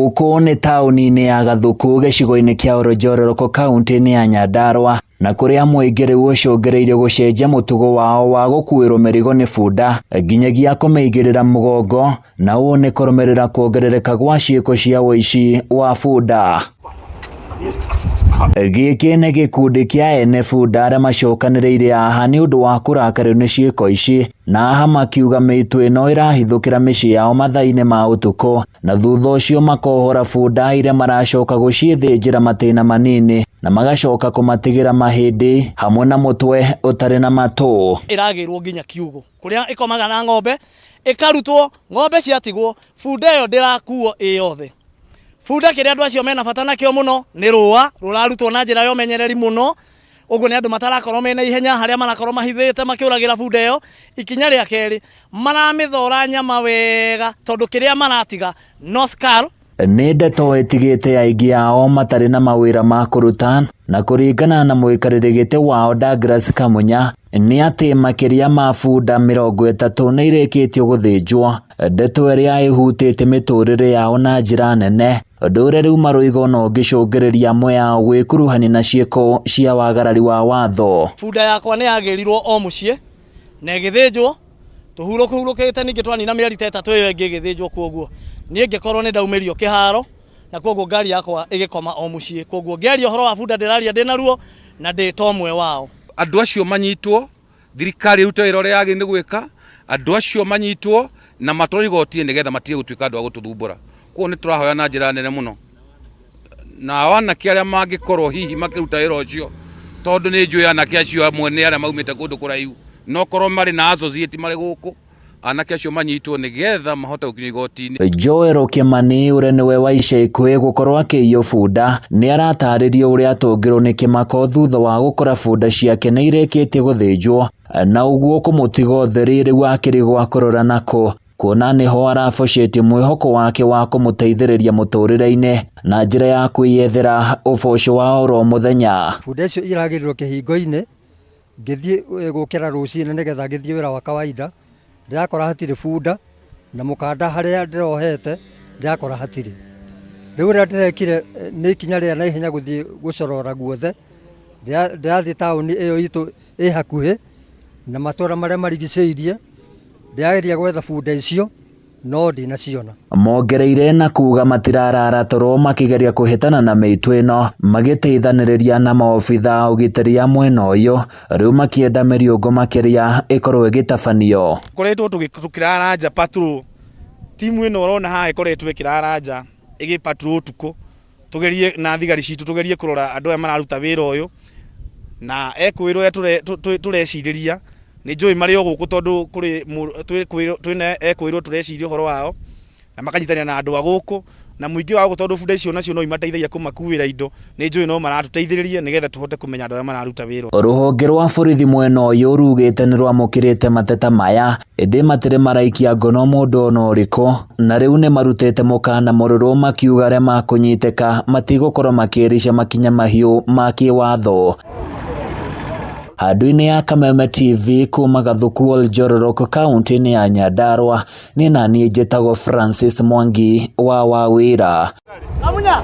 Gũkũ nĩ taũni-inĩ ya Gathuku gĩcigo-inĩ kĩa Oronjororoko kaũntĩ-inĩ ya Nyandarua na kũrĩa mũingĩ rĩu ũcũngĩrĩirio gũcenjia mũtugo wao wa gũkuĩrwo mĩrigo nĩ bunda nginyagia kũmĩigĩrĩra mũgongo na ũũ nĩ kũrũmĩrĩra kuongerereka gwa ciĩko cia ũici wa bunda. Gĩkĩ nĩ gĩkundi kĩa ene bunda arĩa macokanĩrĩire haha nĩ ũndũ wa kũrakario nĩ ciĩko ici na haha makiuga mĩitũ ĩno ĩrahithũkĩra mĩciĩ yao mathaa-inĩ ma ũtukũ na thutha ũcio makohora bunda iria maracoka gũciĩthĩnjĩra matĩna manini na magacoka kũmatigĩra mahĩndĩ hamwe na mũtwe ũtarĩ na matũ. Ĩragĩrwo nginya kiugũ kũrĩa ĩkomaga na ng'ombe ĩkarutwo, ng'ombe ciatigwo, bunda ĩyo ndĩrakuo ĩ yothe. Bunda kĩrĩa andũ acio mena bata nakĩo mũno nĩ rũa rũrarutwo na njĩra ya ũmenyereri mũno, ũguo nĩ andũ matarakorwo mena ihenya harĩa marakorwo mahithĩte makĩũragĩra bunda ĩyo. Ikinya rĩa kerĩ, maramĩthora nyama wega tondũ kĩrĩa maratiga no skull. Nĩ ndeto ĩtigĩte aingĩ ao matarĩ na mawĩra ma kũruta na kũringana na mũikarĩri gĩtĩ wao Douglas Kamunya nĩ atĩ makĩria ma bunda 30 nĩ irĩkĩtio gũthĩnjwo, ndeto ĩrĩa ĩhutĩtie mĩtũrĩre yao na njĩra nene, ũndũ ũrĩa rĩu maroiga ona ũngĩcũngĩrĩria amwe ao gwĩkuruhania na ciĩko cia wagarari wa watho. Bunda yakwa nĩ yagĩrirwo o mũciĩ na ĩgĩthĩnjwo tũhurũkĩte ningĩ twanina mĩeri ta 3 ĩyo ĩngĩ ĩgĩthĩnjwo, kwoguo niĩ ngĩkorwo nĩ ndaumĩrio kĩharo na kwoguo ngari yakwa ĩgĩkoma o mũciĩ, kwoguo ngĩaria ũhoro wa bunda ndĩraria ndĩna ruo na ndĩ ta ũmwe wao. Andũ acio manyitwo, thirikari ĩrute wĩra ũrĩa yagĩrĩire nĩ gwĩka, andũ acio manyitwo na matwarwo igoti-inĩ nĩgetha matige gũtuĩka andũ a gũtũthumbũra. Koguo nĩ tũrahoya na njĩra nene mũno nao anake arĩa mangĩkorwo hihi makĩruta wĩra ũcio, tondũ nĩ njũĩ anake acio amwe nĩ arĩa maumĩte kũndũ kũraihu, no korwo marĩ na associate marĩ gũkũ, anake acio manyitwo nĩgetha mahote gũkinya igoti-inĩ. Joel Kimani ũrĩa nĩwe wa ica ikuhĩ gũkorwo akĩiywo bunda nĩ aratarĩria ũrĩa atũngirwo nĩ kĩmako thutha wa gũkora bunda ciake nĩ irĩkĩtie gũthĩnjwo na ũguo kũmũtiga ũtheri rĩu akĩrigwo akũrora nakũ kuona nĩho arabocetie mwĩhoko wake wa kũmũteithĩrĩria mũtũrĩre-inĩ na njĩra ya kwĩyethera ũboco wa oro mũthenya. Bunda icio iragĩrĩrwo kĩhingo-inĩ ngĩthiĩ gũkĩra rũcinĩ nĩgetha ngĩthiĩ wĩra wa kawaida, ndĩrakora hatirĩ bunda na mũkanda harĩa ndĩrohete ndĩrakora hatirĩ. Rĩu ũrĩa ndĩrekire nĩ ikinya rĩa naihenya gũthiĩ gũcorora guothe, ndĩrathiĩ taũni ĩyo itũ ĩ hakuhĩ na matũra marĩa marigicĩirie, ndĩrageria gwetha bunda icio no ndinaciona. Mongereire na kuga matirarara toro makĩgeria kũhĩtana na mĩitũ ĩno magĩteithanĩrĩria na maobitha a ũgitĩri a mwena ũyũ rĩu makĩenda mĩriũngũ makĩria ĩkorwo ĩgĩtabanio. Koretwo tũkĩrara nja patrol timu ĩno ũrona haha ĩkoretwo ĩkĩrara nja ĩgĩ patrol ũtukũ tũgerie na thigari citũ tũgerie kũrora andũ aya mararuta wĩra ũyũ na ekwĩrwo ũrĩa tũrecirĩria nĩ njũĩ marĩ o gũkũ tondũ kũrĩ twĩna ekwĩrwo tũreciria ũhoro wao na makanyitanĩra na andũ a gũkũ na mũingĩ wa gũkũ tondũ bunda icio nacio no imateithagia kũmakuĩra indo nĩ njũĩ no maratũteithĩrĩria nĩgetha tũhote kũmenya andũ arĩa mararuta wĩra. Rũhonge rwa borithi mwena ũyũ rugĩte nĩ rwamũkĩrĩte mateta maya ĩndĩ matirĩ maraikia ngono mũndũ ona ũrĩkũ na rĩu nĩ marutĩte mũkana mũrũrũ makiuga arĩa makũnyitĩka matigũkorwo makĩrica makinya mahiũ ma kĩwatho. Handũ-inĩ ya Kameme TV kuma Gathuku Oljororok kaunti-inĩ ya Nyandarua nĩ naniĩ njĩtagwo Francis Mwangi wa Wawĩra. Kamunya.